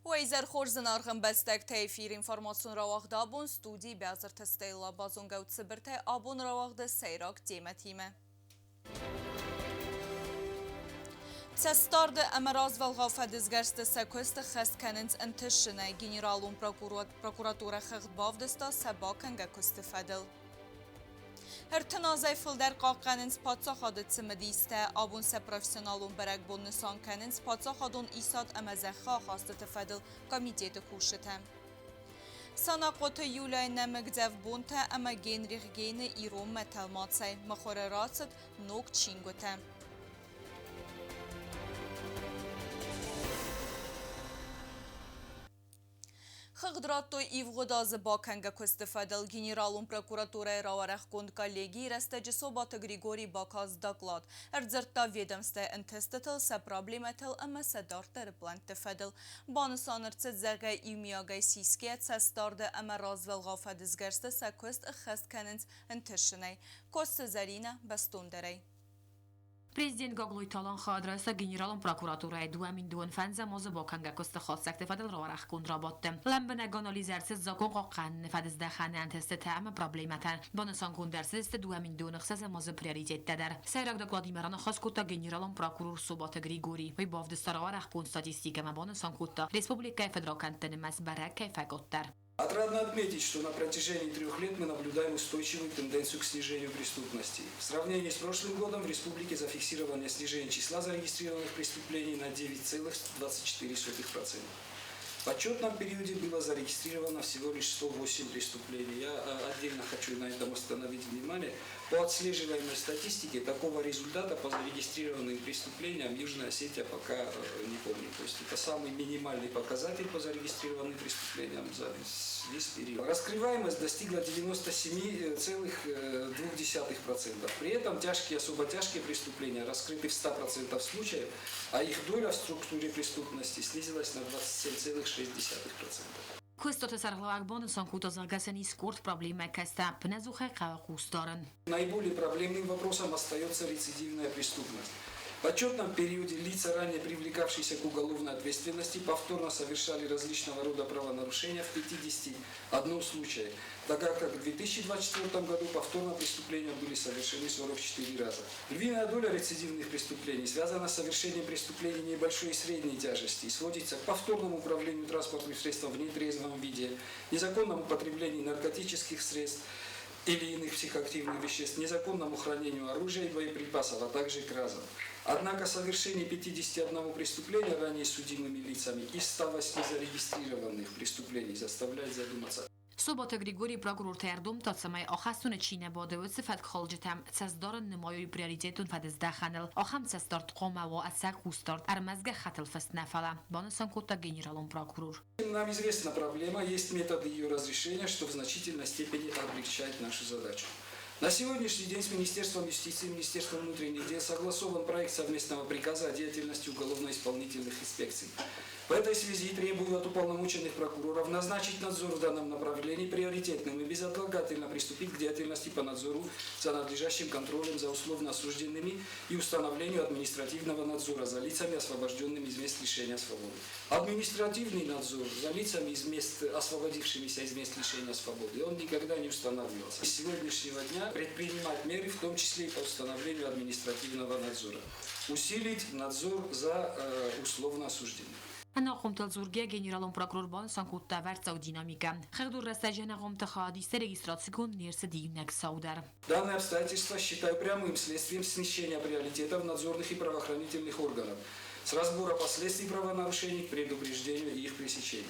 Уӕ изӕр хорз, зынаргъ ӕмбӕстӕгтӕ! Эфир информацион рауагъд абон, студийы Бязырты Стелла. Базонгӕ ут цыбыртӕй абон рауагъды сӕйраг темӕтимӕ. Цӕстдарды ӕмӕ развӕлгъау фӕдысгӕрсты сӕ куысты хӕст кӕнынц ӕнтысджынӕй. Генералон прокуратурӕ хыгъд бавдыста сӕ бакӕнгӕ куысты фӕдыл. 30 азӕй фылдӕр хъахъхъӕнынц паддзахады цымыдистӕ. Абон сӕ профессионалон бӕрӕгбон нысан кӕнынц паддзахадон исад ӕмӕ зӕххы ахастыты фӕдыл комитеты кусджытӕ. Санахъоты Юляйы нӕмыгдзӕф бонтӕ ӕмӕ Генрих Гейны иронмӕ тӕлмацӕй мыхуыры рацыд ног чингуытӕ. Хыгъд радтой ивгъуыд азы бакӕнгӕ куысты фӕдыл Генералон прокуратурӕйы рауӕрӕхгонд коллегийы рӕстӕджы Собаты Григорий бакаст доклад. Ӕрдзырдта ведомствӕйы ӕнтыстытыл, сӕ проблемӕтыл ӕмӕ сӕ дарддӕры плӕнтты фӕдыл. Банысан ӕрцыд, зӕгъгӕ, иумиагӕй сисгӕ цӕстдарды ӕмӕ развӕлгъау фӕдысгӕрсты сӕ куыст ӕххӕст кӕнынц ӕнтысынӕй. Коцты Зӕринӕ бӕстондӕрӕй. Президент Гаглойты Алан хӕдрӕсӕг Генералон прокуратурӕйы 2025 азы бакӕнгӕ куысты хатдзӕгты фӕдыл рауӕрӕхгонд рабадты. Лӕмбынӕг анализ ӕрцыд закъонхъахъхъӕныны фӕдыздӕхӕны ӕнтыстытӕ ӕмӕ проблемӕтӕ. Банысангонд ӕрцыдысты 2026 азы приоритеттӕ дӕр. Сӕйраг докладимӕ раныхас кодта генералон прокурор Собаты Григорий. Уый бавдыста рауӕрӕхгонд статистикӕмӕ, банысан кодта, республикӕйы фыдракӕндты нымӕц бӕрӕг кӕй фӕкъаддӕр. Отрадно отметить, что на протяжении 3 лет мы наблюдаем устойчивую тенденцию к снижению преступности. В сравнении с прошлым годом в республике зафиксировано снижение числа зарегистрированных преступлений на 9,24%. В отчетном периоде было зарегистрировано всего лишь 108 преступлений. Я отдельно хочу на этом остановить внимание. По отслеживаемой статистике такого результата по зарегистрированным преступлениям Южная Осетия пока не помнит. То есть это самый минимальный показатель по зарегистрированным преступлениям за весь период. Раскрываемость достигла 97,2%. При этом тяжкие и особо тяжкие преступления раскрыты в 100% случаев, а их доля в структуре преступности снизилась на 27,6%. Куыстуаты сӕргълӕууӕг банысан кодта, зӕгъгӕ сын ис къорд проблемӕ, кӕцытӕ ӕппынӕдзухӕй хъӕуы хъус дарын. Наиболее проблемным вопросом остается рецидивная преступность. В отчетном периоде лица, ранее привлекавшиеся к уголовной ответственности, повторно совершали различного рода правонарушения в 51 случае, тогда как в 2024 году повторно преступления были совершены 44 раза. Львиная доля рецидивных преступлений связана с совершением преступлений небольшой и средней тяжести и сводится к повторному управлению транспортным средством в нетрезвом виде, незаконному употреблению наркотических средств или иных психоактивных веществ, незаконному хранению оружия и боеприпасов, а также кражам. Однако совершение 51 преступления ранее судимыми лицами из 108 зарегистрированных преступлений заставляет задуматься. Собаты Григорий прокурортӕй ӕрдомдта, цӕмӕй ахӕстоны чи нӕ бады, уыцы фӕткхалджытӕм цӕстдарын нымайой приоритетон фӕдыздӕхӕныл. Ахӕм цӕстдард хъуамӕ уа ӕцӕг хъусдард, ӕрмӕст гӕххӕттыл фыст нӕ, фӕлӕ, банысан кодта генералон прокурор. Нам известна проблема, есть методы ее разрешения, что в значительной степени облегчает нашу задачу. На сегодняшний день с Министерством юстиции и Министерством внутренних дел согласован проект совместного приказа о деятельности уголовно-исполнительных инспекций. В этой связи требую от уполномоченных прокуроров назначить надзор в данном направлении приоритетным и безотлагательно приступить к деятельности по надзору за надлежащим контролем за условно осужденными и установлению административного надзора за лицами, освобожденными из мест лишения свободы. Административный надзор за лицами, из мест, освободившимися из мест лишения свободы, он никогда не устанавливался. С сегодняшнего дня предпринимать меры, в том числе и по установлению административного надзора. Усилить надзор за условно осужденными. Ӕнахъомтыл дзургӕ генералон прокурор банысан кодта ӕвӕрццаг динамикӕ. Хыгъдон рӕстӕджы ӕнахъомты хайадисты регистрацигонд не рцыд иунӕг цау дӕр. Данное обстоятельство считаю прямым следствием смещения приоритетов надзорных и правоохранительных органов с разбора последствий правонарушений к предупреждению и их пресечению.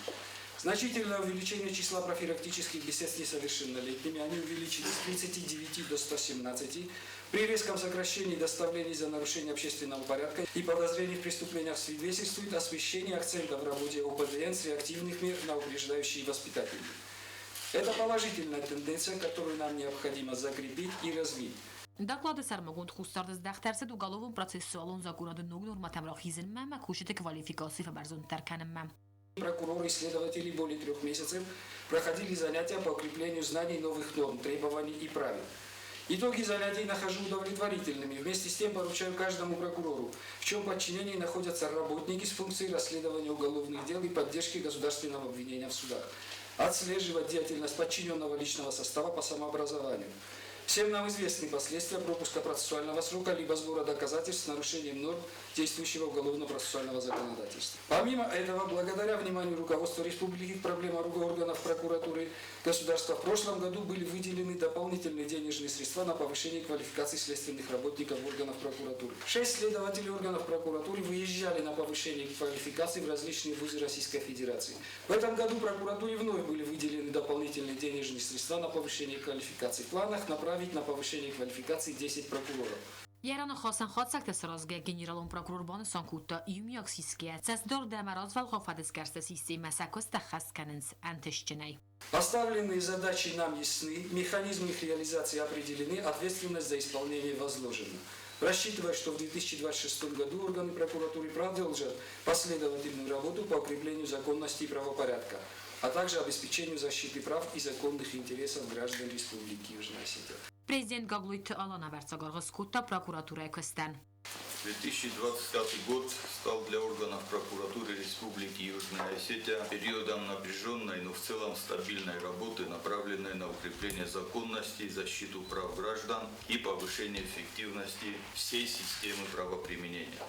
Значительное увеличение числа профилактических бесед с несовершеннолетними, они увеличились с 39 до 117, при резком сокращении доставлений за нарушение общественного порядка и подозрений в преступлениях свидетельствует о смещении акцента в работе ОПДН с реактивных мер на упреждающие и воспитательные. Это положительная тенденция, которую нам необходимо закрепить и развить. Доклады сӕрмагонд хъусдард здӕхт ӕрцыд уголовон-процессуалон закъонады ног нормӕтӕм рахизынмӕ ӕмӕ кусджыты квалификаци фӕбӕрзонддӕр кӕнынмӕ. Прокуроры и следователи более 3 месяцев проходили занятия по укреплению знаний новых норм, требований и правил. Итоги занятий нахожу удовлетворительными. Вместе с тем поручаю каждому прокурору, в чем подчинении находятся работники с функцией расследования уголовных дел и поддержки государственного обвинения в судах, отслеживать деятельность подчиненного личного состава по самообразованию. Всем нам известны последствия пропуска процессуального срока либо сбора доказательств с нарушением норм действующего уголовно-процессуального законодательства. Помимо этого, благодаря вниманию руководства республики к проблемам органов прокуратуры государства, в прошлом году были выделены дополнительные денежные средства на повышение квалификации следственных работников органов прокуратуры. 6 следователей органов прокуратуры выезжали на повышение квалификации в различные вузы Российской Федерации. В этом году прокуратуре вновь были выделены дополнительные денежные средства на повышение квалификации. В планах направить на повышение квалификации 10 прокуроров. Йӕ раныхасӕн хатдзӕгтӕ саразгӕ генералон прокурор банысан кодта, иумиаг сисгӕйӕ цӕстдард ӕмӕ развӕлгъау фӕдысгӕрсты системӕ сӕ куыст ӕххӕст кӕнынц ӕнтыстджынӕй. Поставленные задачи нам ясны, механизмы их реализации определены, ответственность за исполнение возложена. Рассчитывая, что в 2026 году органы прокуратуры продолжат последовательную работу по укреплению законности и правопорядка, а также обеспечению защиты прав и законных интересов граждан Республики Южная Осетия. Президент Гаглойты Алан ӕвӕрццаг аргъ скодта прокуратурӕйы куыстӕн. 2025 год стал для органов прокуратуры Республики Южная Осетия периодом напряженной, но в целом стабильной работы, направленной на укрепление законности, защиту прав граждан и повышение эффективности всей системы правоприменения.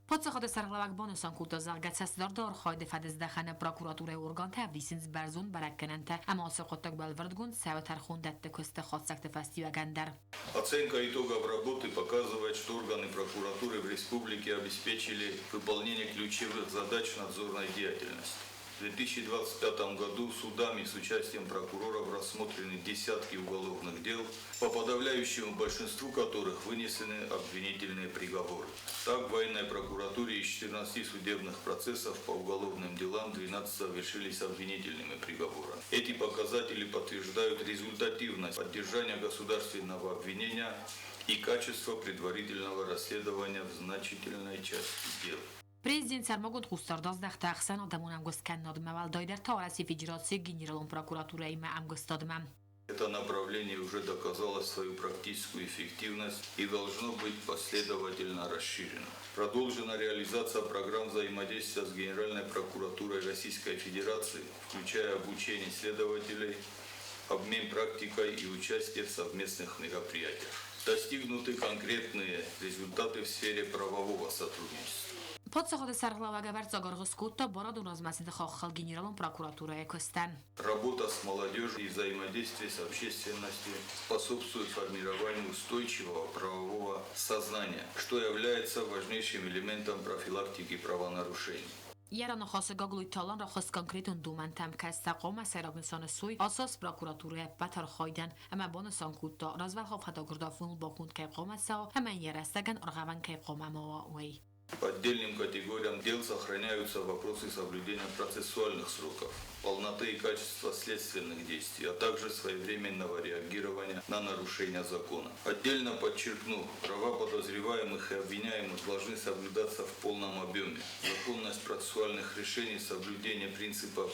Паддзахады сӕргълӕууӕг банысан кодта, зӕгъгӕ, цӕстдарды архайды фӕдыздӕхӕны прокуратурӕйы органтӕ ӕвдисынц бӕрзонд бӕрӕггӕнӕнтӕ ӕмӕ ацы хъуыддаг бӕлвырдгонд цӕуы тӕрхондӕтты куысты хатдзӕгты фӕстиуӕгӕн дӕр. Оценка итогов работы показывает, что органы прокуратуры в республике обеспечили выполнение ключевых задач надзорной деятельности. В 2025 году судами с участием прокуроров рассмотрены десятки уголовных дел, по подавляющему большинству которых вынесены обвинительные приговоры. Так, в военной прокуратуре из 14 судебных процессов по уголовным делам 12 завершились обвинительными приговорами. Эти показатели подтверждают результативность поддержания государственного обвинения и качество предварительного расследования в значительной части дел. Президент сӕрмагонд хъусдард аздӕхта ӕхсӕнадӕмон ӕмгуысткӕнынадмӕ, уӕлдайдӕр та Уӕрӕсейы Федерацийы Генералон прокуратурӕимӕ ӕмгуыстадмӕ. Это направление уже доказало свою практическую эффективность и должно быть последовательно расширено. Продолжена реализация программ взаимодействия с Генеральной прокуратурой Российской Федерации, включая обучение следователей, обмен практикой и участие в совместных мероприятиях. Достигнуты конкретные результаты в сфере правового сотрудничества. Паддзахады сӕргълӕууӕг ӕвӕрццаг аргъ скодта барадон размӕцыды хаххыл Генералон прокуратурӕйы куыстӕн. Работа с молодежью и взаимодействие с общественностью способствует формированию устойчивого правового сознания, что является важнейшим элементом профилактики правонарушений. Йӕ раныхасы Гаглойты Алан рахызт конкретон домӕнтӕм, кӕцытӕ хъуамӕ сӕйраг нысан суой ацы аз прокуратурӕйы ӕппӕт архайдӕн, ӕмӕ банысан кодта, развӕлгъау фӕдагуырд афоныл баконд кӕй хъуамӕ цӕуа ӕмӕ йын йӕ рӕстӕгӕн ӕргъӕвӕн кӕй хъуамӕ ма уа, уый. По отдельным категориям дел сохраняются вопросы соблюдения процессуальных сроков, полноты и качества следственных действий, а также своевременного реагирования на нарушения закона. Отдельно подчеркну, права подозреваемых и обвиняемых должны соблюдаться в полном объеме. Законность процессуальных решений, соблюдение принципов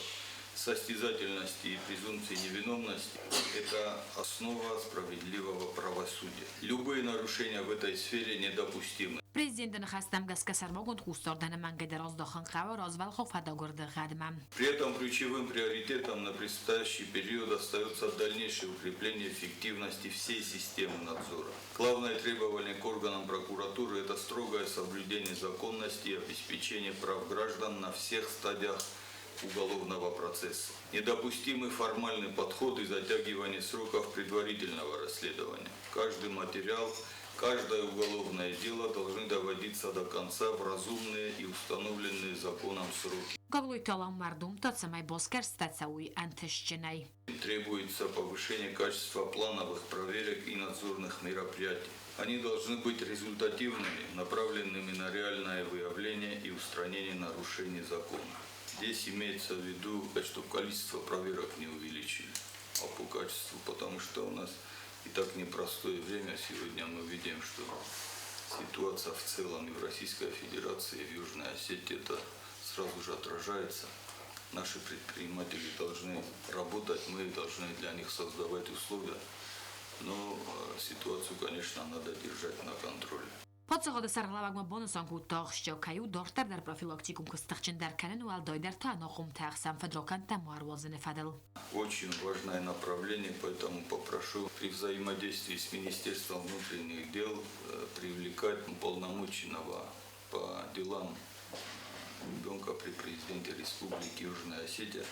состязательности и презумпции невиновности – это основа справедливого правосудия. Любые нарушения в этой сфере недопустимы. Президенты ныхӕстӕм гӕсгӕ сӕрмагонд хъусдард ӕнӕмӕнгӕйдӕр аздахын хъӕуы развӕлгъау фӕдагуырды гъӕдмӕ. При этом ключевым приоритетом на предстоящий период остается дальнейшее укрепление эффективности всей системы надзора. Главное требование к органам прокуратуры – это строгое соблюдение законности и обеспечение прав граждан на всех стадиях уголовного процесса. Недопустимы формальный подход и затягивание сроков предварительного расследования. Каждый материал, каждое уголовное дело должны доводиться до конца в разумные и установленные законом сроки. Гаглойты Алан ма ӕрдомдта, цӕмӕй басгӕрсттӕ цӕуой ӕнтыстджынӕй. Требуется повышение качества плановых проверок и надзорных мероприятий. Они должны быть результативными, направленными на реальное выявление и устранение нарушений закона. Здесь имеется в виду, чтобы количество проверок не увеличили, а по качеству, потому что у нас и так непростое время. Сегодня мы видим, что ситуация в целом и в Российской Федерации, и в Южной Осетии, это сразу же отражается. Наши предприниматели должны работать, мы должны для них создавать условия. Но ситуацию, конечно, надо держать на контроле. Паддзахады сӕргълӕууӕг ма банысан кодта, ахсджиаг кӕй у дарддӕр дӕр профилактикон куыст тыхджындӕр кӕнын, уӕлдайдӕр та ӕнахъомты ӕхсӕн фыдракӕндтӕ ма ӕруадзыны фӕдыл. Очень важное направление, поэтому попрошу при взаимодействии с Министерством внутренних дел привлекать уполномоченного по делам ребенка при президенте Республики Южная Осетия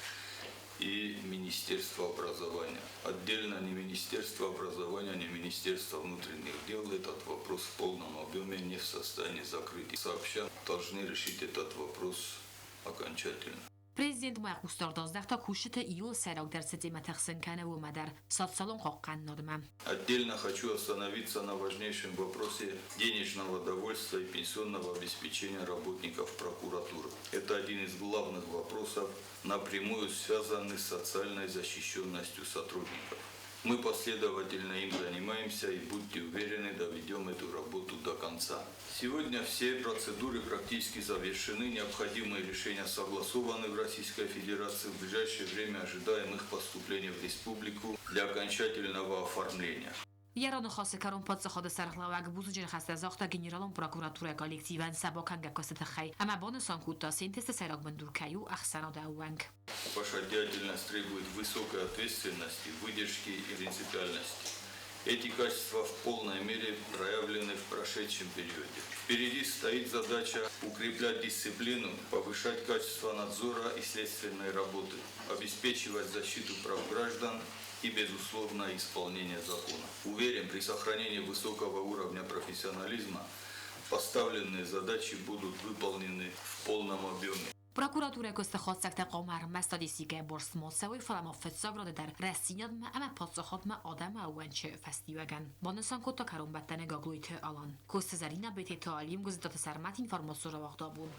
и Министерство образования. Отдельно ни Министерство образования, ни Министерство внутренних дел этот вопрос в полном объеме не в состоянии закрыть. Сообща должны решить этот вопрос окончательно. Президент ма йӕ хъусдард аздӕхта, кусджыты иууыл сӕйрагдӕр цы темӕ тыхсын кӕны, уымӕ дӕр, социалон хъахъхъӕнынадмӕ. Отдельно хочу остановиться на важнейшем вопросе денежного довольства и пенсионного обеспечения работников прокуратуры. Это один из главных вопросов, напрямую связанный с социальной защищенностью сотрудников. Мы последовательно им занимаемся и, будьте уверены, доведем эту работу до конца. Сегодня все процедуры практически завершены, необходимые решения согласованы в Российской Федерации. В ближайшее время ожидаем их поступления в республику для окончательного оформления. Йӕ раныхасы кӕрон паддзахады сӕргълӕууӕг бузныджы ныхӕстӕ загъта Генералон прокуратурӕйы коллективӕн сӕ бакӕнгӕ куысты тыххӕй ӕмӕ банысан кодта, се нтысты сӕйраг бындур кӕй у ӕхсӕнады ӕууӕнк. Ваша деятельность требует высокой ответственности, выдержки и принципиальности. Эти качества в полной мере проявлены в прошедшем периоде. Впереди стоит задача укреплять дисциплину, повышать качество надзора и следственной работы, обеспечивать защиту прав граждан и, безусловно, исполнение закона. Уверен, при сохранении высокого уровня профессионализма поставленные задачи будут выполнены в полном объеме. Прокуратурӕйы куысты хатдзӕгтӕ хъуамӕ ӕрмӕст статистикӕйы бӕрц ма цӕуой, фӕлӕ ма фыццаг рады дӕр рӕстдзинадмӕ ӕмӕ паддзахадмӕ адӕмы ӕууӕнчы фӕстиуӕгӕн, банысан кодта кӕронбӕттӕны Гаглойты Алан. Коцты Зӕринӕ, Бететы Алим, Гуыззыдаты Сӕрмӕт, информацион рауагъд абон.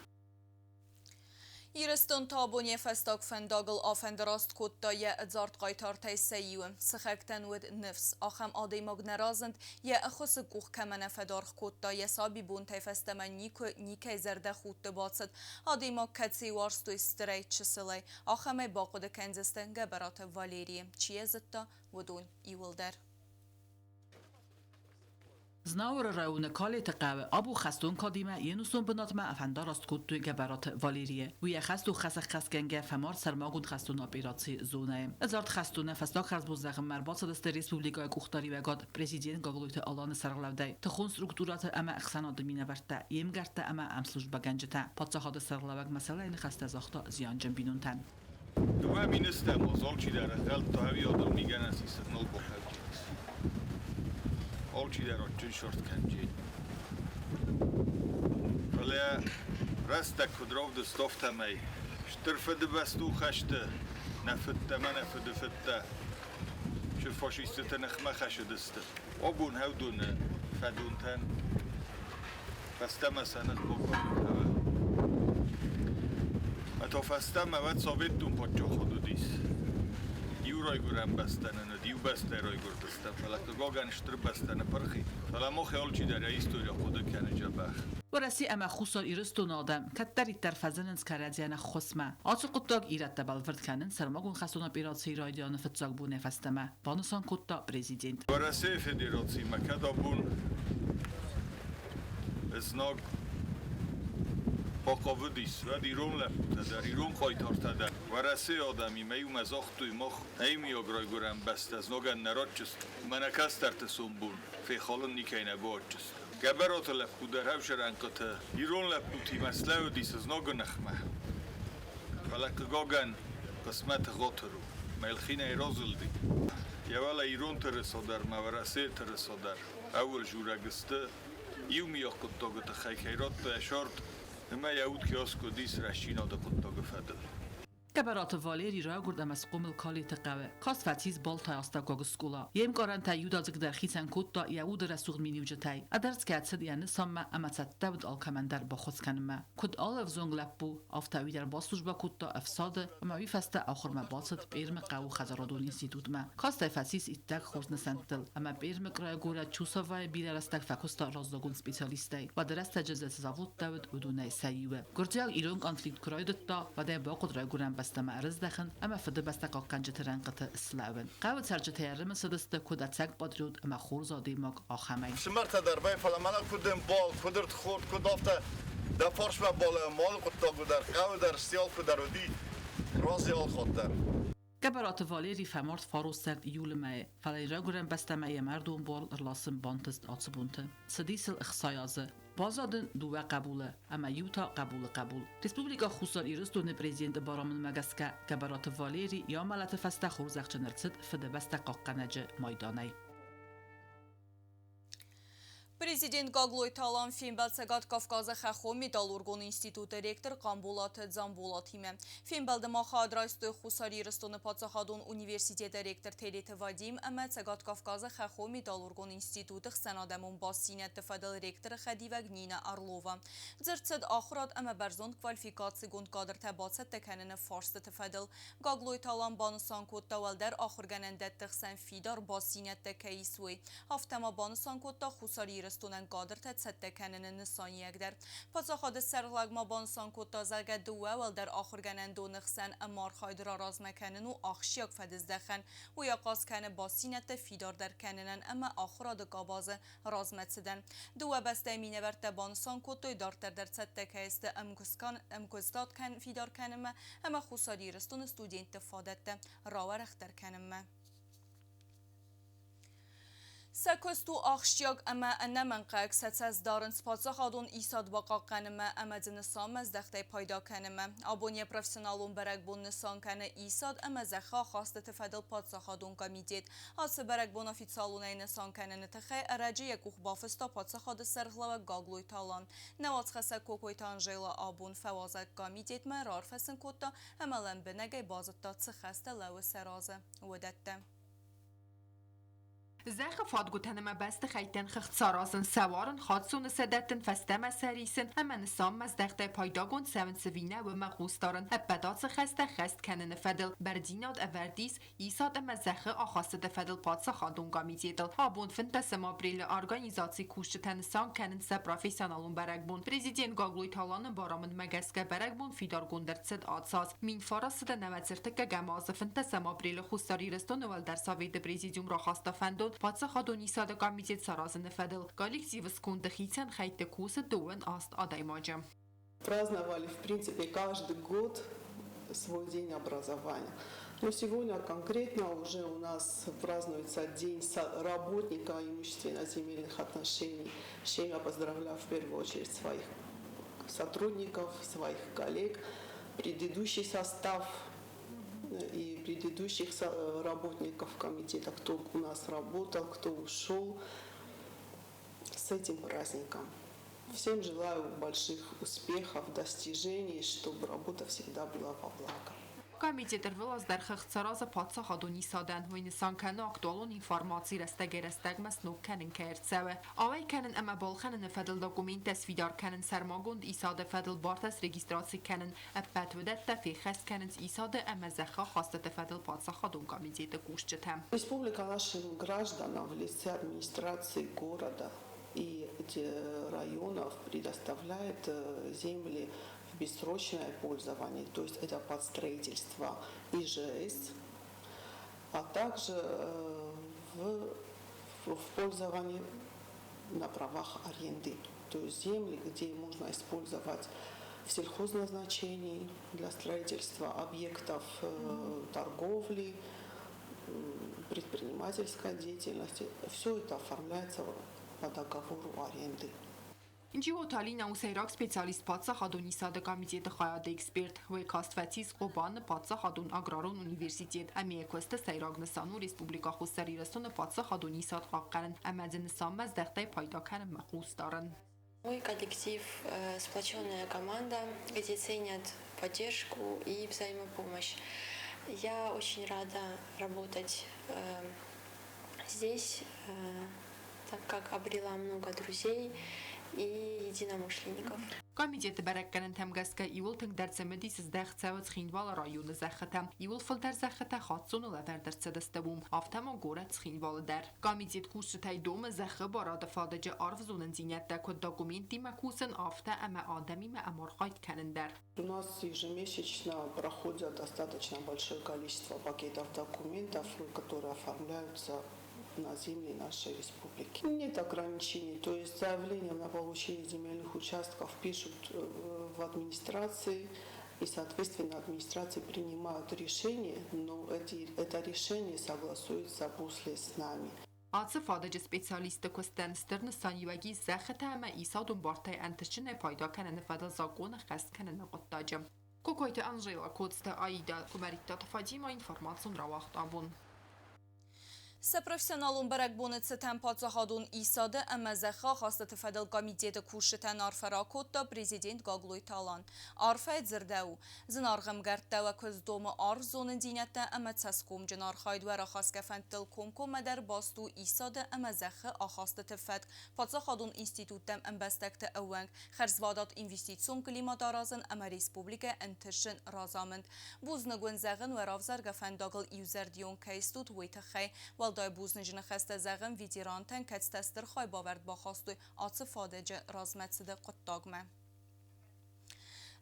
Ирыстон та абон йӕ фӕстаг фӕндагыл афӕндараст кодта йӕ ӕдзард хъайтартӕй сӕ иуы. Сыхӕгтӕн уыд ныфс, ахӕм адӕймаг нӕ разынд, йӕ ӕххуысы къух кӕмӕ нӕ фӕдаргъ кодта, йӕ сабибонтӕй фӕстӕмӕ никуы никӕй зӕрдӕхудты бацыд. Адӕймаг кӕцыйы уарзтой стырӕй, чысылӕй, ахӕмӕй бахъуыды кӕндзысты Гӕбӕраты Валерийы, чи йӕ зыдта, уыдон иууылдӕр. Знауыры районы Калеты хъӕуы абон хӕстон кадимӕ йе нусон бынатмӕ афӕндараст кодтой Гӕбӕраты Валерийы. Уый йӕ хӕст у хӕсӕххӕстгӕнгӕ фӕмард сӕрмагонд хӕстон операцийы зонӕйы. Ӕдзард хӕстоны фӕстаг хӕрзбон зӕгъынмӕ ӕрбацыдысты республикӕйы къухдариуӕгад президент Гаглойты Аланы сӕргълӕудӕй, тыхон структурӕты ӕмӕ ӕхсӕнады минӕвӕрттӕ, йе мгӕрттӕ ӕмӕ ӕмслужбӕгӕнджытӕ. Паддзахады сӕргълӕууӕг мӕсӕллӕйы ныхӕстӕ загъта зианджын бинонтӕн. Дыууӕ министӕм алчидӕр ӕнхъӕлдта ӕви адон мигӕнӕн сисын нал бахӕлджынис. Алчидӕр адджын сарт кӕнджен. Фӕлӕ рӕстӕг куыд равдыста, афтӕмӕй Стыр Фыдыбӕстон хӕсты нӕ фыдтӕ мӕ нӕ фыдыфыдтӕ стыр фашистыты ныхмӕ хӕцыдысты. Абон уыдоны фӕдонтӕн фӕстӕмӕ сӕ ных бакӕнын Ӕмӕ та фӕстӕмӕ уӕд Советон паддзахад уыдис. Иу райгуырӕн бӕстӕ нын уыд, иу бӕстӕйы райгуырдыстӕм, фӕлӕ хъыгагӕн стыр бӕстӕ ныппырх и. Фӕлӕ мах алчидӕр йӕ истори хъуыды кӕны дзӕбӕх. Уӕрӕсе ӕмӕ Хуссар Ирыстоны адӕм кӕддӕриддӕр фӕзынынц кӕрӕдзийӕн ӕххуысмӕ. Ацы хъуыддаг ирӕттӕ бӕлвырд кӕнынц сӕрмагонд хӕстон операцийы райдианы фыццаг бонӕй фӕстӕмӕ, банысан кодта президент. Уӕрӕсейы Федерациимӕ кӕд абон знаг бахъавыдис, уӕд ирон лӕппутӕ дӕр, ирон хъайтартӕ дӕр Уӕрӕсейы адӕмимӕ иумӕ загътой, мах иумиаг райгуырӕн бӕстӕ знагӕн нӕ ратджыстӕм, ӕмӕ нӕ кӕстӕрты сомбон фехалын никӕй нӕ бауадздзыстӕм. Гӕбӕраты лӕппу дӕр ӕвзӕрӕнхъыты ирон лӕппутимӕ слӕууыдис знагы ныхмӕ. Фӕлӕ, хъыгагӕн, хъысмӕты гъатыр у. Мӕлхинӕй разылди. Йӕ уӕлӕ ирон тырыса дӕр ӕмӕ Уӕрӕсейы тырыса дӕр ӕууыл журӕг сты, иумиаг хъуыддагы тыххӕй кӕй радта йӕ сӕрд, ӕмӕ йӕ уд кӕй аскъуыдис рӕстдзинады хъуыддагы фӕдыл. Гӕбӕраты Валери райгуырд ӕмӕ схъомыл Калеты хъӕуы. Каст фӕцис Балтайы астӕуккаг скъола. Йе мкарӕнтӕ иудадзыгдӕр хицӕн кодта йӕ уды рӕсугъд миниуджытӕй. Ӕдӕрсгӕ цыд йӕ нысанмӕ ӕмӕ цӕттӕ уыд алкӕмӕн дӕр баххуыс кӕнынмӕ. Куыд алы ӕвзонг лӕппу, афтӕ уый дӕр баслужбӕ кодта ӕфсады ӕмӕ уый фӕстӕ ахуырмӕ бацыд Пермы хъӕуы хӕдзарадон институтмӕ. Кастӕй фӕцис иттӕг хорз нысӕнттыл ӕмӕ Пермы крайы горӕт Чусовайы бирӕ рӕстӕг фӕкуыста раззагон специалистӕй. Уӕды рӕстӕджы дзы цы заводтӕ уыд, уыдонӕй сӕ иуы. Гуырдзиаг-ирон конфликт куы райдыдта, уӕд ӕй бахъуыд райгуырӕн бӕстӕмӕ ӕрыздӕхын ӕмӕ Фыдыбӕстӕ хъахъхъӕнджыты рӕнхъыты слӕууын. Хъӕуы цӕрджытӕ йӕ ӕрымысыдысты, куыд ӕцӕг патриот ӕмӕ хорз адӕймаг, ахӕмӕй. Фсымӕртӕ дӕр бай, фӕлӕ мӕнӕ куыд ӕмбал, куыд ӕрдхорд, куыд афтӕ дӕ фарсмӕ балӕ малы хъуыддаг дӕр, хъӕуы дӕр, стиалкуы дӕр уыди, разы алхатт дӕр. Гӕбӕраты Валери фӕмард фаросӕрд июлы мӕйы, фӕлӕ йын райгуырӕн бӕстӕмӕ йӕ мӕрдон буар ӕрласын бантыст ацы бонты. Цыдис ыл 60 азы. Баззад ын дыууӕ хъӕбулы ӕмӕ иу та хъӕбулы хъӕбул. Республикӕ Хуссар Ирыстоны президенты барамындмӕ гӕсгӕ Гӕбӕраты Валери йӕ амӕлӕты фӕстӕ хорзӕхджын ӕрцыд Фыдыбӕстӕ хъахъхъӕнӕджы майданӕй. Президент Гаглойты Алан фембӕлд Цӕгат Кавказы хӕххон металлургон институты ректор Хъамболаты Дзамболатимӕ. Фембӕлды ма хайад райстой Хуссар Ирыстоны паддзахадон университеты ректор Телиты Вадим ӕмӕ Цӕгат Кавказы хӕххон металлургон институты хсӕнадӕмон бастдзинӕдты фӕдыл ректоры хӕдивӕг Нина Орлова. Дзырд цыд ахуырад ӕмӕ бӕрзонд квалификацигонд кадртӕ бацӕттӕ кӕныны фарстыты фӕдыл. Гаглойты Алан банысан кодта, уӕлдӕр ахуыргӕнӕндӕтты хсӕн фидар бастдзинӕдтӕ кӕй ис, уый. Афтӕ ма банысан кодта Хуссар Ирыстонӕн кадртӕ цӕттӕ кӕныны нысаниуӕг дӕр. Паддзахады сӕргълӕг ма банысан кодта, зӕгъгӕ, дыууӕ уӕлдӕр ахуыргӕнӕндоны хсӕн ӕмархайд раразмӕ кӕнын у ахсджиаг фӕдыздӕхӕн. Уый ахъаз кӕны бастдзинӕдтӕ фидардӕр кӕнынӕн ӕмӕ ахуырады къабазы размӕцыдӕн. Дыууӕ бӕстӕйы минӕвӕрттӕ банысан кодтой, дарддӕр дӕр цӕттӕ кӕй сты ӕмгуыстад фидар кӕнынмӕ ӕмӕ Хуссар Ирыстоны студентты фадӕттӕ рауӕрӕхдӕр кӕнынмӕ. Сӕ куыст у ахсджиаг ӕмӕ ӕнӕмӕнгхъӕуӕг, сӕ цӕст дарынц паддзахадон исад бахъахъхъӕнынмӕ ӕмӕ дзы нысанмӕ здӕхтӕй пайда кӕнынмӕ. Абон йӕ профессионалон бӕрӕгбон нысан кӕны исад ӕмӕ зӕххы ахастыты фӕдыл паддзахадон комитет. Ацы бӕрӕгбон официалонӕй нысан кӕныны тыххӕй ӕрӕджы йӕ къух бафыста паддзахады сӕргълӕууӕг Гаглойты Алан. Нӕ уацхӕссӕг Кокойты Анжела абон фӕуазӕг комитетмӕ, раарфӕ сын кодта ӕмӕ лӕмбынӕгӕй базыдта, цы хӕстӕ лӕууы сӕ разы, уыдӕттӕ. Зӕххы фадгуытӕн ӕмӕ бӕстыхӕйттӕн хыгъд саразын, сӕварын, хаццоны сӕ дӕттын, фӕстӕмӕ сӕ рисын ӕмӕ нысанмӕздӕхтӕй пайдагонд цӕуынц ӕви нӕ, уымӕ хъус дарын. Ӕппӕт ацы хӕстӕ хӕст кӕныны фӕдыл бӕрндзинад ӕвӕрд ис исад ӕмӕ зӕххы ахастыты фӕдыл паддзахадон комитетыл. Абон 15 апрелы организацийы кусджытӕ нысан кӕнынц сӕ профессионалон бӕрӕгбон. Президент Гаглойты Аланы барамындмӕ гӕсгӕ бӕрӕгбон фидаргонд ӕрцыд ацы аз. 1900 ӕртыккӕгӕм азы 15 апрелы Хуссар Ирыстоны Уӕлдӕр Советы Президиум рахаста фӕндон Паддзахадон исады комитет саразыны фӕдыл. Коллективы сконды хицӕн хӕйтты кусы 28 адӕймаджы. Праздновали, в принципе, каждый год свой день образования. Но сегодня конкретно уже у нас празднуется День работника имущественно-земельных отношений, с чем я поздравляю в первую очередь своих сотрудников, своих коллег, предыдущий состав и предыдущих работников комитета, кто у нас работал, кто ушел, с этим праздником. Всем желаю больших успехов, достижений, чтобы работа всегда была во благо. Комитет ӕрвылаз дӕр хыгъд саразы паддзахадон исадӕн, уый нысан кӕны актуалон информаци рӕстӕгӕй-рӕстӕгмӕ сног кӕнын кӕй ӕрцӕуы. Ауӕй кӕнын ӕмӕ балхӕныны фӕдыл документтӕ сфидар кӕнын, сӕрмагонд исады фӕдыл бартӕ срегистраци кӕнын, ӕппӕт уыдӕттӕ феххӕст кӕнынц исады ӕмӕ зӕххы ахастыты фӕдыл паддзахадон комитеты кусджытӕ. Республика нашим гражданам в лице администрации города и районов предоставляет земли в бессрочное пользование, то есть это под строительство ИЖС, а также в пользование на правах аренды, то есть земли, где можно использовать в сельхозназначении для строительства объектов торговли, предпринимательской деятельности. Все это оформляется по договору аренды. Джиоты Алина у сӕйраг специалист паддзахадон исады комитеты хайады эксперт. Уый каст фӕцис Хъобаны паддзахадон аграрон университет ӕмӕ йӕ куысты сӕйраг нысан у Республикӕ Хуссар Ирыстоны паддзахадон исад хъахъхъӕнын ӕмӕ дзы нысанмӕздӕхтӕй пайда кӕнынмӕ хъус дарын. Мой коллектив – сплоченная команда, где ценят поддержку и взаимопомощь. Я очень рада работать здесь, так как обрела много друзей и единомышленников. Комитеты бӕрӕггӕнӕнтӕм гӕсгӕ иууыл тынгдӕр цымыдис здӕхт цӕуы Цхинвалы районы зӕххытӕм. Иууыл фылдӕр зӕххытӕ хаццоны лӕвӕрд ӕрцыдысты уым, афтӕ ма горӕт Цхинвалы дӕр. Комитет кусджытӕй домы зӕххы барады фадыджы арф зонындзинӕдтӕ куыд документтимӕ кусын, афтӕ ӕмӕ адӕмимӕ ӕмархайд кӕнын дӕр. У нас ежемесячно проходят достаточно большое количество пакетов документов, которые оформляются на земли нашей республики. Нет ограничений, то есть заявление на получение земельных участков пишут в администрации, и, соответственно, администрации принимают решение, но это решение согласуется после с нами. Ацы фадыджы специалистты куыстӕн стыр нысаниуӕг ис зӕххытӕ ӕмӕ исадон бартӕй ӕнтыстджынӕй пайда кӕныны фӕдыл закъон ӕххӕст кӕныны хъуыддаджы. Кокойты Анжела, Коцты Аидӕ, Куымӕридтаты Фатимӕ, информацион рауагъд Абон. Сӕ профессионалон бӕрӕгбоны цытӕн паддзахадон исады ӕмӕ зӕххы ахастыты фӕдыл комитеты кусджытӕн арфӕ ракодта президент Гаглойты Алан. Арфӕйы дзырдӕуы, зынаргъ ӕмгӕрттӕ уӕ куыдз домы арф зонындзинӕдтӕ ӕмӕ цӕсгомджын архайд уӕ рахӕсгӕ фӕндтыл комкоммӕдӕр баст у исады ӕмӕ зӕххы ахастыты фӕтк, паддзахадон институттӕм ӕмбӕстӕгты ӕууӕнк, хӕрзвадат инвестицион климат аразын ӕмӕ республикӕйы ӕнтыстджын разамынд. Бузныг уын зӕгъын уӕ равзаргӕ фӕндагыл иузӕрдион кӕй стут, уый тыххӕй. Уӕлдай бузныджы ныхӕстӕ зӕгъын ветерантӕн, кӕцытӕ стыр хайбавӕрд бахастой ацы фадыджы размӕцыды хъуыддагмӕ.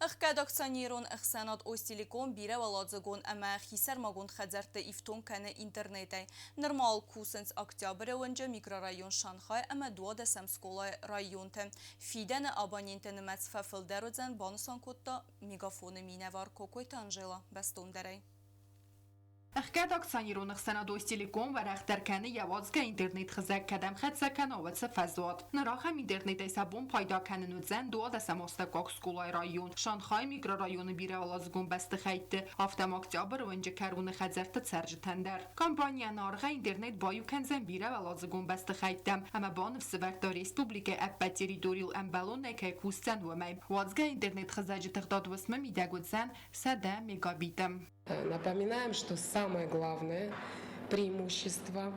Ӕхгӕд акционерон ӕхсӕнад Остелеком бирӕуӕладзыгон ӕмӕ хисӕрмагонд хӕдзӕртты ифтонг кӕны интернетӕй. Нырма кусынц Октябры уынджы, микрорайон Шанхай ӕмӕ 12-ӕм скъолайы районты. Фидӕны абонентты нымӕц фӕфылдӕр уыдзӕн, банысан кодта Мегафоны минӕвар Кокойты Анжела бӕстондӕрӕй. Ӕхгӕд акционерон ӕхсӕнад Остелеком уӕрӕхдӕр кӕны йӕ уадзгӕ интернет-хызӕг, кӕдӕм хӕццӕ кӕна, уӕд сӕ фӕзуат. Ныр ахӕм интернетӕй сӕ бон пайда кӕнын уыдзӕн 12-ӕм астӕуккаг скъолайы район, Шанхайы микрорайоны бирӕуӕладзыгон бӕстыхӕйтты, афтӕ ма Октябры уынджы кӕроны хӕдзӕртты цӕрджытӕн дӕр. Компанийӕн аргъӕй интернет баиу кӕндзӕн бирӕуӕладзыгон бӕстыхӕйттӕм ӕмӕ баныфсӕвӕрдта республикӕйы ӕппӕт территорийыл ӕмбӕлонӕй кӕй кусдзӕн, уымӕй. Уадзгӕ интернет-хызӕджы тыгъдад уысмы мидӕг уыдзӕн 100 мегабиты. Напоминаем, что самое главное преимущество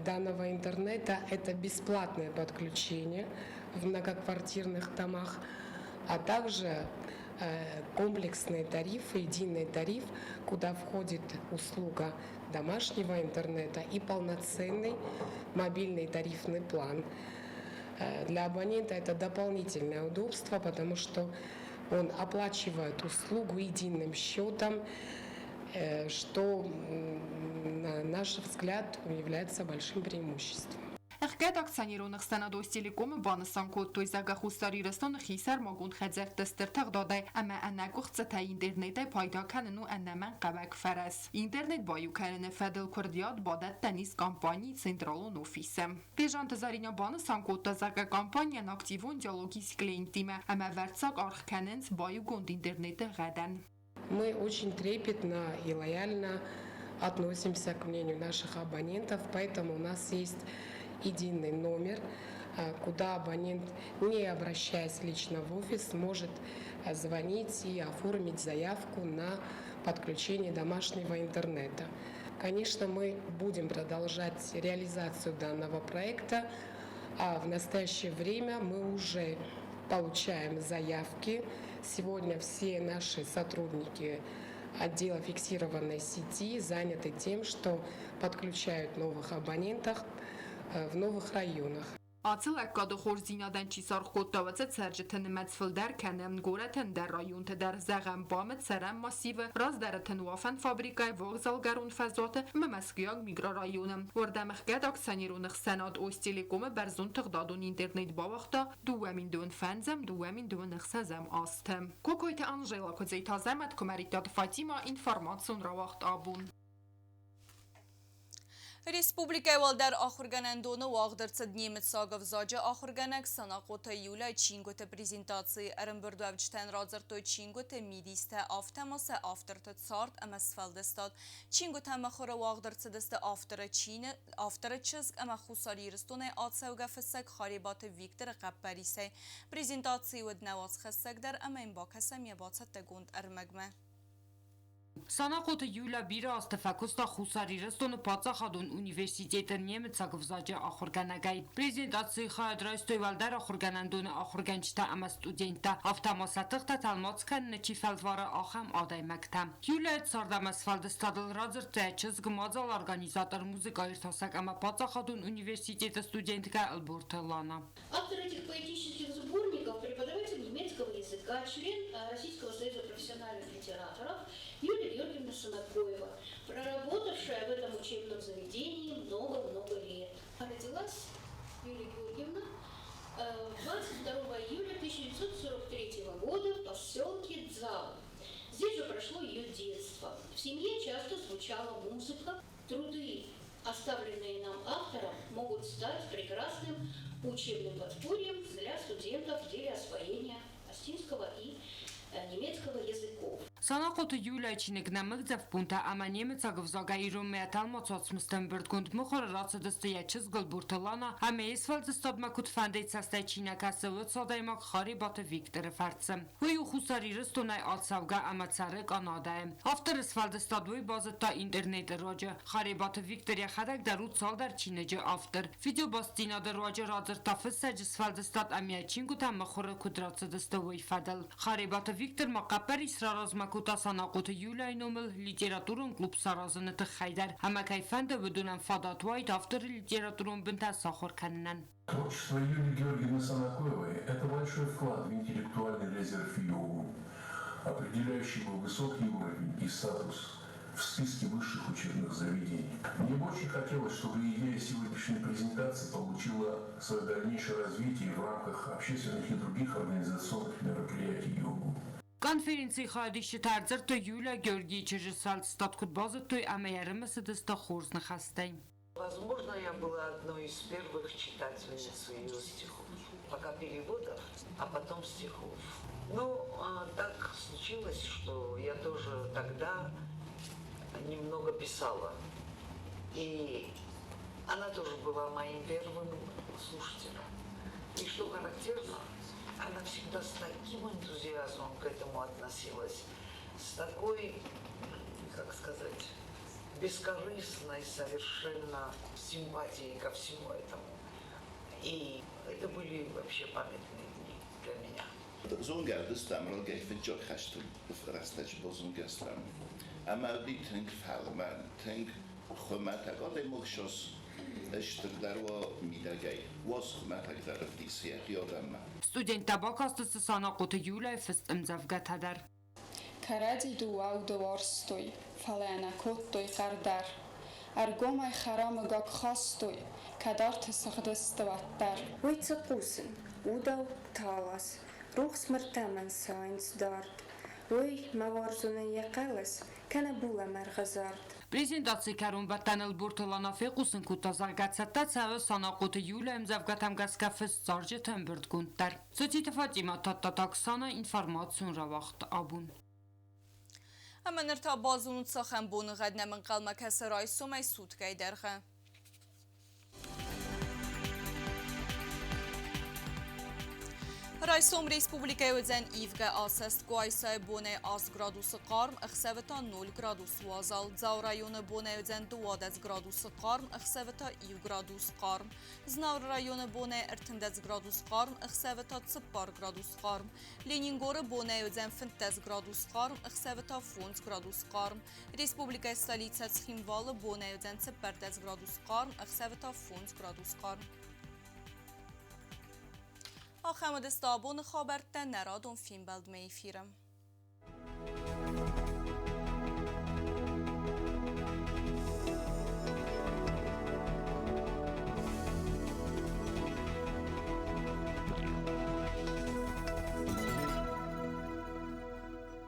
данного интернета – это бесплатное подключение в многоквартирных домах, а также комплексные тарифы, единый тариф, куда входит услуга домашнего интернета и полноценный мобильный тарифный план. Для абонента это дополнительное удобство, потому что он оплачивает услугу единым счетом, что, на наш взгляд, является большим преимуществом. Ӕхгӕд акционерон ӕхсӕнад Остелеком-ы банысан кодтой, зӕгъгӕ, Хуссар Ирыстоны хисӕрмагонд хӕдзӕртты стыр тыгъдадӕй ӕмӕ ӕнӕкъуыхцытӕй интернетӕй пайда кӕнын у ӕнӕмӕнгхъӕуӕг фӕрӕз. Интернет баиу кӕныны фӕдыл куырдиат бадӕттӕн ис компанийы централон офисы. Бежанты Заринӕ банысан кодта, зӕгъгӕ, компанийӕн активон диалог ис клиенттимӕ ӕмӕ ӕвӕрццаг аргъ кӕнынц баиугонд интернеты гъӕдӕн. Мы очень трепетно и лояльно относимся к мнению наших абонентов, поэтому у нас есть единый номер, куда абонент, не обращаясь лично в офис, может звонить и оформить заявку на подключение домашнего интернета. Конечно, мы будем продолжать реализацию данного проекта. А в настоящее время мы уже получаем заявки. Сегодня все наши сотрудники отдела фиксированной сети заняты тем, что подключают новых абонентов в новых районах. Ацы лӕггады хорздзинадӕн чи саргъ кодта, уыцы цӕрджыты нымӕц фылдӕр кӕны горӕты ӕндӕр районты дӕр. Зӕгъӕм, БАМ-ы цӕрӕн массивы, раздӕры тынуафӕн фабрикӕйы вокзалгӕрон фӕзуаты ӕмӕ Мӕскуыйаг микрорайоны. Уырдӕм ӕхгӕд акционерон ӕхсӕнад Остелеком-ы бӕрзонд тыгъдадон интернет бауагъта 2025-ӕм, 2026-ӕм азты. Кокойты Анжела, Куыдзойты Азӕмӕт, Куымӕридтаты Фатимӕ, информацион рауагъд Абон. Республикӕйы уӕлдӕр ахуыргӕнӕндоны уагъд ӕрцыд немыцаг ӕвзаджы ахуыргӕнӕг Санахъоты Юля чингуыты презентацийы. Ӕрӕмбырдуӕвджытӕн радзырдтой чингуыты мидистӕ, афтӕ ма сӕ авторты цард ӕмӕ сфӕлдыстад. Чингуытӕ мыхуыры уагъд ӕрцыдысты авторы, чины, авторы чызг ӕмӕ Хуссар Ирыстонӕй ацӕугӕ фыссӕг Харебаты Викторы хъӕппӕрисӕй. Презентацийы уыд нӕ уацхӕссӕг дӕр ӕмӕ йын бакӕсӕм йӕ бацӕттӕгонд ӕрмӕгмӕ. Санахъоты Юля бирӕ азты фӕкуыста Хуссар Ирыстоны паддзахадон университеты немыцаг ӕвзаджы ахуыргӕнӕгӕй. Презентацийы хайад райстой уӕлдӕр ахуыргӕнӕндоны ахуыргӕнджытӕ ӕмӕ студенттӕ, афтӕ ма сӕ тыхтӕ тӕлмац кӕныны чи фӕлвары, ахӕм адӕймӕгтӕ. Юляйы цард ӕмӕ сфӕлдыстадыл радзырдта йӕ чызг, мадзалы организатор, музыкаиртасӕг ӕмӕ паддзахадон университеты студенткӕ Ӕлборты Лана. Автор этих поэтических сборников – преподаватель немецкого языка, член Российского союза профессиональных литераторов Юлия Георгиевна Санакоева, проработавшая в этом учебном заведении много-много лет. Родилась Юлия Георгиевна 22 июля 1943 года в поселке Дзау. Здесь же прошло ее детство. В семье часто звучала музыка. Труды, оставленные нам автором, могут стать прекрасным учебным подспорьем для студентов в деле освоения осетинского и немецкого языков. Санахъоты Юляйы чиныг Нӕмыгдзӕф бунтӕ ӕмӕ немыцаг ӕвзагӕй иронмӕ тӕлмац уацмыстӕ ӕмбырдгонд мыхуыры рацыдысты йӕ чызг Ӕлборты Лана ӕмӕ йе сфӕлдыстадмӕ куыдфӕндыйы цӕстӕй чи нӕ кӕсы, уыцы адӕймаг Харебаты Викторы фӕрцы. Уый у Хуссар Ирыстонӕй ацӕугӕ ӕмӕ цӕры Канадӕйы. Авторы сфӕлдыстад уый базыдта интернеты руаджы. Харебаты Виктор йӕхӕдӕг дӕр у цалдӕр чиныджы автор. Видеобастдзинады руаджы радзырдта фыссӕджы сфӕлдыстад ӕмӕ йӕ чингуытӕ мыхуыры куыд рацыдысты, уый фӕдыл. Харебаты Виктор ма хъӕппӕрис раразмӕ кодта Санахъоты Юляйы номыл литературон клуб саразыны тыххӕй дӕр ӕмӕ кӕй фӕнды, уыдонӕн фадат уаид авторы литературон бынтӕ сахуыр кӕнынӕн. Творчество Юлии Георгиевны Санакоевой – это большой вклад в интеллектуальный резерв ЮУ, определяющий его высокий уровень и статус в списке высших учебных заведений. Мне бы очень хотелось, чтобы идея сегодняшней презентации получила свое дальнейшее развитие в рамках общественных и других организационных мероприятий ЮГУ. Конференцийы хайадисджытӕ ӕрдзырдтой Юлия Георгийы чызджы сфӕлдыстад куыд базыдтой ӕмӕ йӕ ӕрымысыдысты хорз ныхӕстӕй. Возможно, я была одной из первых читательниц ее стихов. Пока переводов, а потом стихов. Ну, так случилось, что я тоже тогда немного писала. И она тоже была моим первым слушателем. И что характерно, она всегда с таким энтузиазмом к этому относилась, с такой, как сказать, бескорыстной совершенно симпатией ко всему этому. И это были вообще памятные дни для меня. Зонгӕ уыдыстӕм, рагӕй фыццаг хӕсты рӕстӕджы базонгӕ стӕм. Ӕмӕ уыди тынг фӕлмӕн, тынг хуымӕтӕг адӕймаг сос стырдӕр уа мидӕгӕй, уаз хуымӕтӕгдӕр ӕвдисы йӕхи адӕммӕ. Студенттӕ бакастысты Санахъоты Юляйы фыст ӕмдзӕвгӕтӕ дӕр. Кӕрӕдзи дыууӕ уды уарзтой, фӕлӕ нӕ кодтой хъӕр дӕр. Ӕргомӕй хӕрамы гакк хастой, кӕд арты сыгъдысты, уӕддӕр. Уый цы хъусын, удау талас, рухс мыртӕ мӕн сайынц дард. Уый, мӕ уарзонӕн йӕ хъӕлӕс, кӕнӕ булӕмӕргъы зард. Презентацийы кӕронбӕттӕны Ӕлборты Лана фехъусын кодта, зӕгъгӕ, цӕттӕ цӕуы Санахъоты Юля ӕмдзӕвгӕтӕм гӕсгӕ фыст зарджыты ӕмбырдгонд дӕр. Цоциты Фатимӕ, Тадтаты Оксана, информацион рауагъд абон. Ӕмӕ ныр та базонут, цахӕм боныгъӕд нӕм ӕнхъӕлмӕ кӕсы райсомӕй суткӕйы дӕргъы. Райсом республикӕйы уыдзӕн ивгӕ асӕст Къуайсайы бонӕй 8 градусы хъарм, ӕхсӕвы та 0 градус уазал. Дзауы районы бонӕй уыдзӕн 12 градусы хъарм, ӕхсӕвы та 1 градус хъарм. Знауыры районы бонӕй 13 градус хъарм, ӕхсӕвы та 4 градус хъарм. Ленингоры бонӕй уыдзӕн 15 градус хъарм, ӕхсӕвы та 5 градус хъарм. Республикӕйы столицӕ Цхинвалы бонӕй уыдзӕн 14 градус хъарм, ӕхсӕвы та 5 градус хъарм. Ахӕм уыдысты абоны хабӕрттӕ нӕ радон фембӕлдмӕ эфиры.